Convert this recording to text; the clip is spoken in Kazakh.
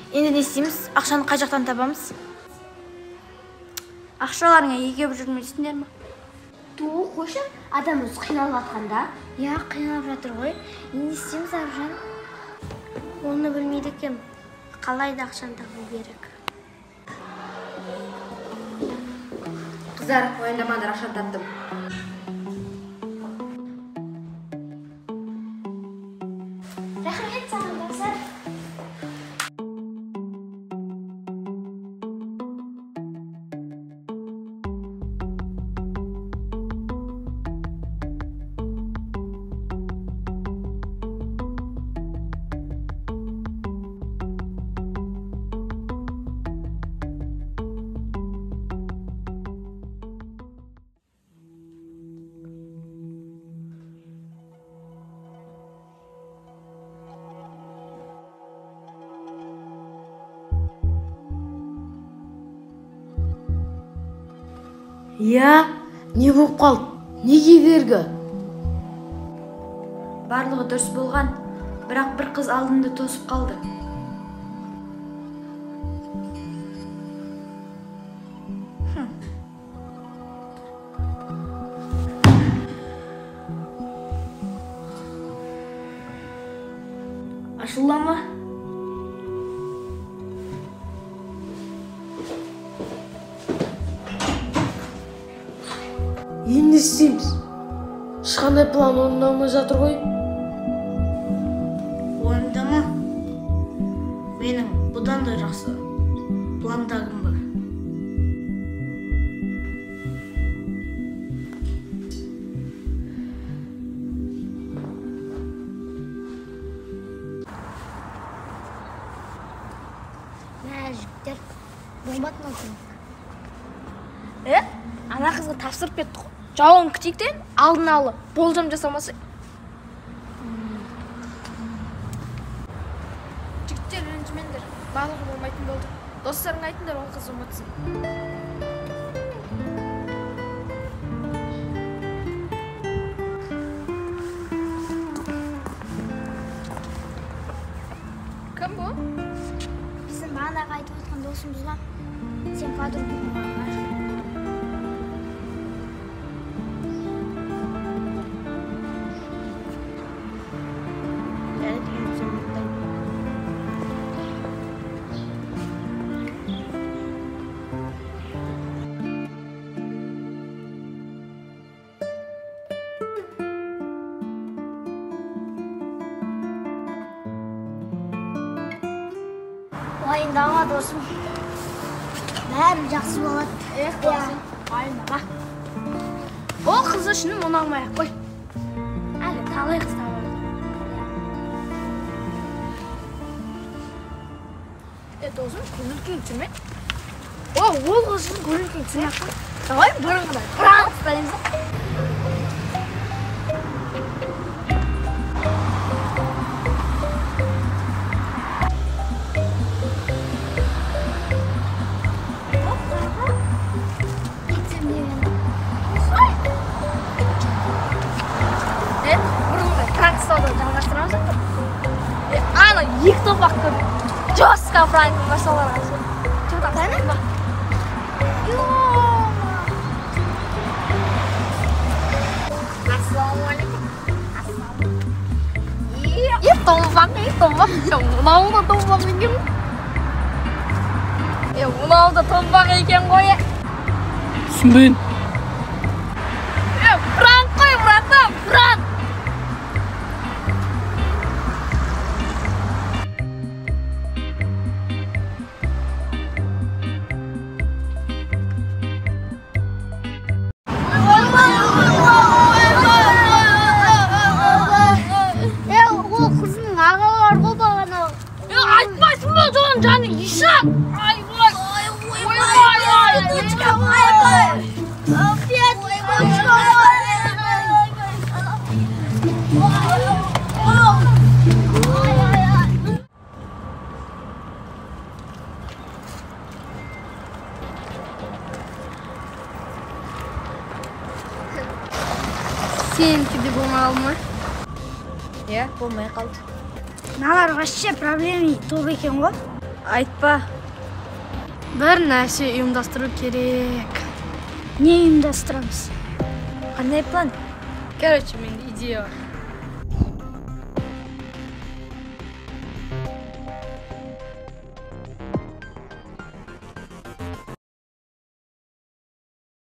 Енді не істейміз? Ақшаны қай жақтан табамыз? Ақшаларыңа егеп жүрмейсіңдер ме? Ту, қойшы, адам өзі қиналып жатқанда. Иә, қиналып жатыр ғой. Енді не істейміз, Аружан? Оны білмейді екенмін. Қалай да ақшаны табу керек. Қыздар, уайымдамаңдар, ақшаны таптым. Рахмет саған, Бақсар. Иә, не болып қалды? Не кедергі? Барлығы дұрыс болған, бірақ бір қыз алдымды тосып қалды. Ашыла ма? Енді не істейміз? Ешқандай план орындалмай жатыр ғой. Уайымдама. Менің бұдан да жақсы пландарым бар. Мә, жігіттер, болмады мынау. Ана қызға тапсырып кетті ғой. Жауын күтейік алдын ала болжам жасамаса. Жігіттер, ренжімеңдер, барлығы болмайтын болды. Достарыңа айтыңдар, ол қыз ұмытсын. Кім бұл? Біздің бағанағы айтып отқан досымыз ғой. Сен подругаң бар. Уайымдама, досым. Бәрі жақсы болады. Эх, досым, уайымдама. Ол қыз үшін мұны алмай-ақ қой. Әлі талай қыз табады. Досым, көңіл күйің түсірме. Ол қыз үшін көңіл күйің түсірмей-ақ қой. Давай бұрынғыдай пранк ұстаймыз. Ана екі топақ көріп, жестко пранк басаларға. Ассалаумағалейкум. Томпақ, томпақ. Мынау да томпақ екен. Мынау да томпақ екен ғой. Түсінбеймін. Пранк қой, братан, пранк. Ол қызының ағалары ғой бағана. Айтпайсың ба, соның жаны ишак. Айбай. Сенікі де болмай қалды ма? Иә, болмай қалды. Мыналар вообще проблемный топ екен ғой. Айтпа. Бір нәрсе ұйымдастыру керек. Не ұйымдастырамыз? Қандай план? Короче, менде идея бар.